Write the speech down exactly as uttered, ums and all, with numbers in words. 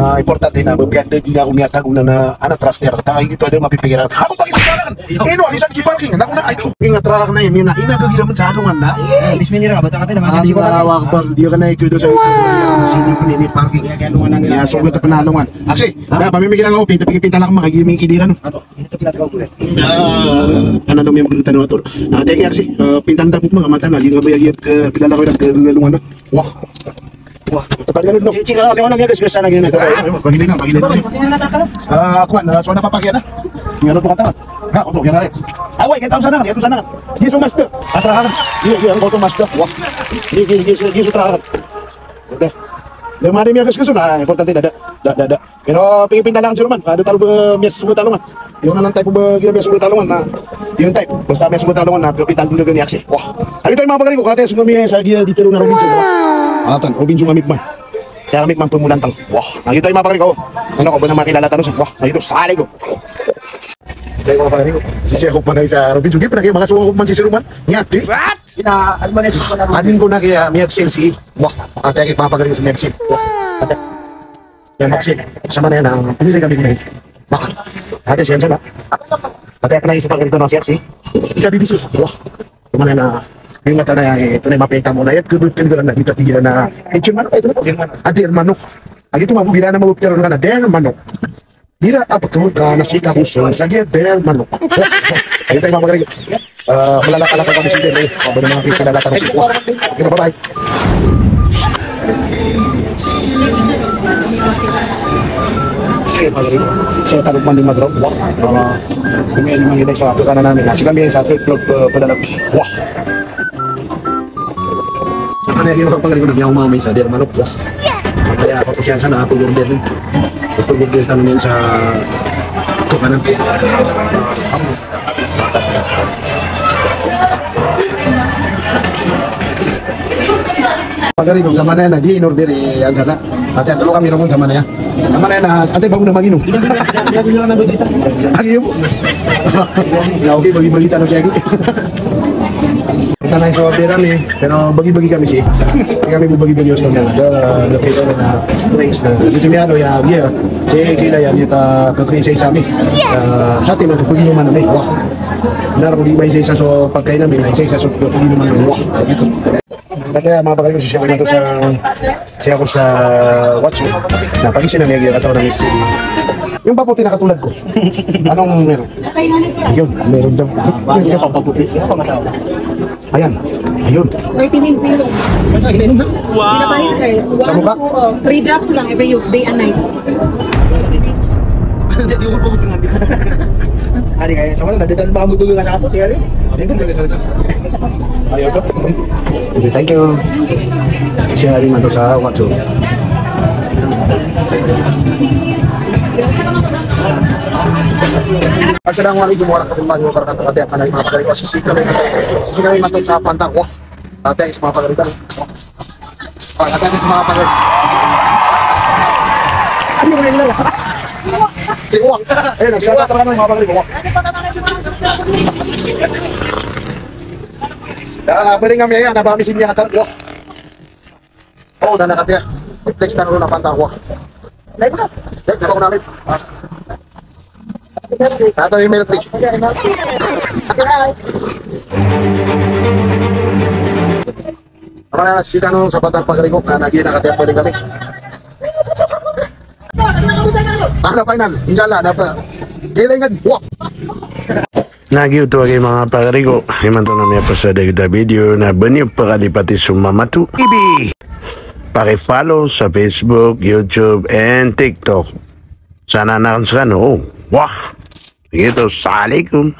Ah, importante na ba biyanda di na ako miyatago na, na, ana, trust er. Tangay gito, ada mapipikiran. Ako, tangay sa akin. Ino, alisan ki parking. Naku na, ay, ko. Ingat ra ka na, ina, ina, kagilaman sa alongan na. Eh. Bismillah, bata ka tayo, mga siyempre, Allahu Akbar. Di ka na ikaw doon sa siyempre, ini parking. Ya, sugat a panalongan. Aksi, na, pamimikiran ako, pinta, pinta lang, makagiming kidiran. Ah, ano, ano, may maglutan, ator. Ah, teka, aksi, ah, pinta lang tapos, mga mata na, di nga ba yung, ah, pinta lang ako, yung, ah, galungan na. Wah. Wah. Tepad ka, no? Sige, sige, kami, ano, miyagasgas sana, ganyan. Ay, ay, ay, pagilid na, pagilid na. Ah, kuwan, ah, so, napapakyan na. Yung ano po kata? Ha, oto, yan na rin. Away, kaya tao sana, kaya tao sana. Di sumasto. Atrahan. Iya, iya, ang oto masto. Wah. Di, di, di, di, di, atrahan. Okay. Yung mga di miyagasgas na, importante, dada. Da, da, da. Pero pingpinta lang si Roman, ah, da taro ba miyasogat a alongan. Yung anan type ba gina miyasogat a alongan na, yung type, basta miyasogat a alongan na, kapitan din gani aksi. Wah. Ay, tayo mga pagari ko, kaya tayo sumami sa giya di taro na Robinson. Wah. Atan, Robinson kami man. Saya kami man pemulantang. Wah. Ay, tayo mga pagari ko. Ano ko ba na makilala taro sa? Wah. Ay, ito, sali ko. Tayo mga pagari ko. Si Siya ko pa na sa Robinson. Di pa na kayo makasuwa ko man si Sir Roman. Yati. What? Ina, ano man yung sila na Adin ko na kaya miyag sales, eh. Wah. Ate, ay, mga pagari ko sa miyag sales. Wah. Ate. Yan, Maxine. Sa manaya na, pinili kami ko na yun. Baka. Ate, siya sana. Ate, ako na yung sa pagkakita ng sexy. Ika, B B C. Wah. Tumana na, yung mata na, eh, ito na yung mapita mo na, eh, kudut, kudut, na, dito, tigilan na, eh, yun, manok, ito na. Ate, manok. Agi ito, mabubira na, mabubira na, der, manok. Bira, apa ko, ka, na, si, ka, kusong, sa, dia, der, manok. Agi tayo, mga pagkakita. Ah, malalakalakal kami sa Biyernes. Mababa na mga pinalalakas ko. Okay na, bye-bye. Sige, pagari. Saya talog man di mag-drop. Wah. Ah, kami ay mga sa ato kanan namin. Nasi kami sa third floor, ah, padalap. Wah. Sa kanila yung mga pagari ko na biyang mga may sa der manok. Wah. Kaya ako kasi yan sana, ako order. Ako order kami yun sa ito kanan. Pagari ko, sa manaya na, di in-order, eh, yan sana. Ate, ate, kami naman sa manaya. Sa manaya na, ate, bago na mag-inom. Agi yun. Na, okay, bagi-bagi tayo siya, agi. Ito na yung sa order kami, pero bagi-bagi kami, si. Kami mo bagi-bagi yung sa manaya. Da, da, kita na, drinks na. Dito may ano, ya, beer. Si Kila yan, ito, kakri sa isa mi. Yes! Ah, sa atin, ang pag-inuman namin. Wah. Naro di ba isa-isa so pagkain namin, isa-isa so pag-inuman namin. Wah, ito. Kaya mga pagkain ko, siya ko sa, siya ko sa Watson. Na pag-isin na may agad, ataw na miss. Yung paputi na katulad ko. Anong meron? Ayun, meron daw. Meron daw papaputi. Ayan. Ayun. Vitamin C. Wow. Pinapahin, sir. Sa mukha? One, two, oh, three drops lang every use, day and night. Hindi, di ko po gusto nga. Ari kaya, sa wala, nagdadal mga mudugo nga sa kapot, yari. Ayun, sir, sir, sir. Ayun, sir. Okay, thank you. Siya rin man to sa Watson. Assalamualaikum warahmatullahi wabarakatuh. Ate, ako na yung mga pagari ko. Sisi kami, sisi kami man to sa Pantang. Wah, ate, sa mga pagari ko. Ah, ate, sa mga pagari. Ano yung nila? Si Wah. Ayun, shout out naman, mga pagari ko. Wah. Ah, pwede nga, Mia, yan. Nabami si Mia, Katar. Wah. Oo, dana ka tiya. Flex na ron a Pantang, wah. Live na. Live na ba ko na live? Ah. Ato yung milk tea. Ang mga nasita nung sa Pantang pagari ko, na naging nakatiya pwede kami. Ano, final? Inshallah, dapat. Kailangan. Wah. Na giyoto a giya, mga pagari ko, imanto na miyapasad a gita video na ba niyo pakalipati so Mamato T V. Paki-follow sa Facebook, YouTube, and TikTok. Sana na kan sa kano. Oh, wah! Giyoto, assalamualaikum.